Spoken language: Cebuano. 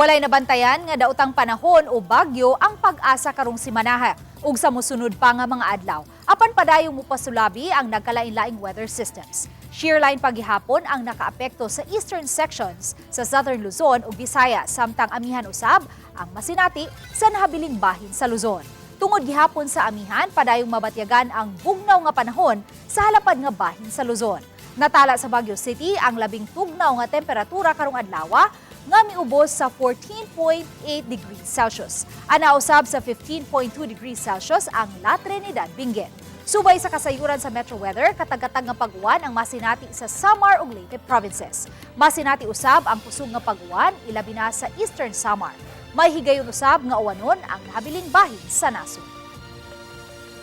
Walay nabantayan nga daotang panahon o bagyo ang PAGASA karong simanaha ug sa mosunod pa nga mga adlaw. Apan padayong mupasulabi ang nagkalain-laing weather systems. Shear line pagihapon ang nakaapekto sa eastern sections sa Southern Luzon ug Visayas, samtang amihan usab ang masinati sa nahabiling bahin sa Luzon. Tungod gihapon sa amihan, padayong mabatyagan ang bugnaw nga panahon sa halapad nga bahin sa Luzon. Natala sa Baguio City ang labing tugnaw nga temperatura karong adlaw nga miubos sa 14.8 degrees Celsius. Ana usab sa 15.2 degrees Celsius ang La Trinidad, Benguet. Subay sa kasayuran sa Metro Weather, katag-katag nga pag-uwan ang masinati sa Samar ug Leyte provinces. Masinati usab ang kusog nga pag-uwan, ilabi na sa Eastern Samar. May higayon usab nga uwanon ang nahabiling bahin sa nasod.